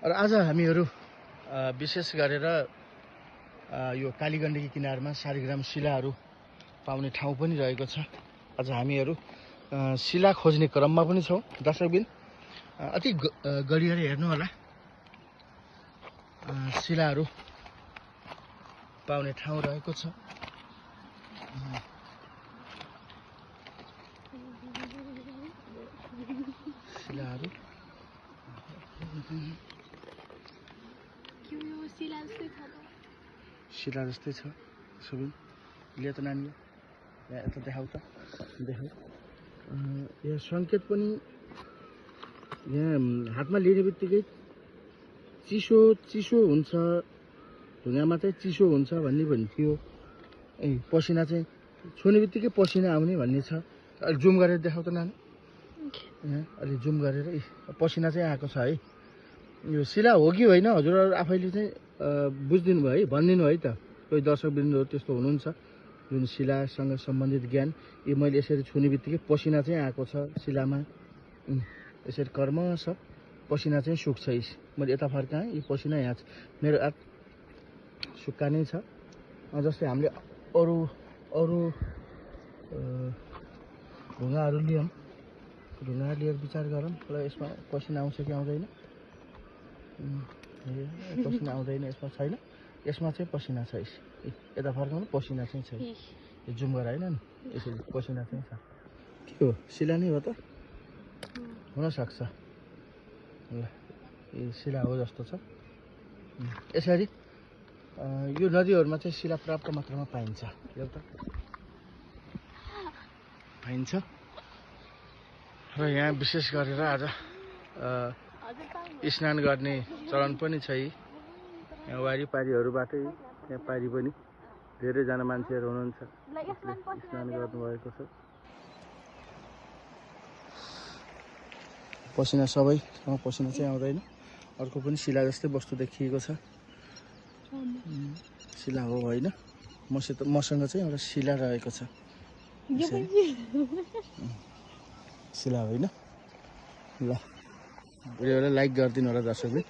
र आज हामीहरू विशेष गरेर यो कालीगण्डकी किनारमा शालिग्राम शिलाहरू पाउने ठाउँ पनि रहेको छ। आज हामीहरू शिला खोज्ने क्रममा पनि छौँ। दर्शकबिन अति गढिएर हेर्नु होला, शिलाहरू पाउने ठाउँ रहेको छ। शिलाहरू शिला जस्तै छ। सुबिन ले त नानी यहाँ यता देखाउ त, देखाउ। यहाँ सङ्केत पनि यहाँ हातमा लिने बित्तिकै चिसो चिसो हुन्छ, ढुङ्गामा चाहिँ चिसो हुन्छ भन्ने पनि थियो। पसिना चाहिँ छुने बित्तिकै पसिना आउने भन्ने छ। अलि जुम गरेर देखाउ त नानी, यहाँ अलि जुम गरेर। पसिना चाहिँ आएको छ है। यो शिला हो कि होइन हजुरहरू आफैले चाहिँ बुझिदिनु भयो है, भनिदिनु है त। कोही दर्शकबिन्दुहरू त्यस्तो हुनुहुन्छ जुन शिलासँग सम्बन्धित ज्ञान, यो मैले यसरी छुने बित्तिकै पसिना चाहिँ आएको छ शिलामा, यसरी कर्म छ, पसिना चाहिँ सुक्छ। मैले यता फर्काएँ, यो पसिना यहाँ छ, मेरो हात सुक्का नै छ। जस्तै हामीले अरू अरू ढुङ्गाहरू लियौँ, ढुङ्गा लिएर विचार गरौँ र यसमा पसिना आउँछ कि आउँदैन। पसिना आउँदैन, यसमा छैन। यसमा चाहिँ पसिना छ। यता फर्काउनु, पसिना चाहिँ छैन। यो जुम गराएन नि, यसरी पसिना चाहिँ छ। के हो, शिला नै हो त? हुनसक्छ। ल, यो शिला हो जस्तो छ। यसरी यो नदीहरूमा चाहिँ शिला पर्याप्त मात्रामा पाइन्छ, एउटा पाइन्छ। र यहाँ विशेष गरेर आज स्नान गर्ने चलन पनि छ। यहाँ वारिपारीहरूबाटै यहाँ पारी पनि धेरैजना मान्छेहरू हुनुहुन्छ, स्नान गर्नुभएको छ। पसिना सबैसँग पसिना चाहिँ आउँदैन। अर्को पनि शिला जस्तै वस्तु देखिएको छ। शिला हो होइन, मसँग चाहिँ एउटा शिला रहेको छ। शिला होइन। ल, भिडियोलाई लाइक गरिदिनु होला दर्शकले।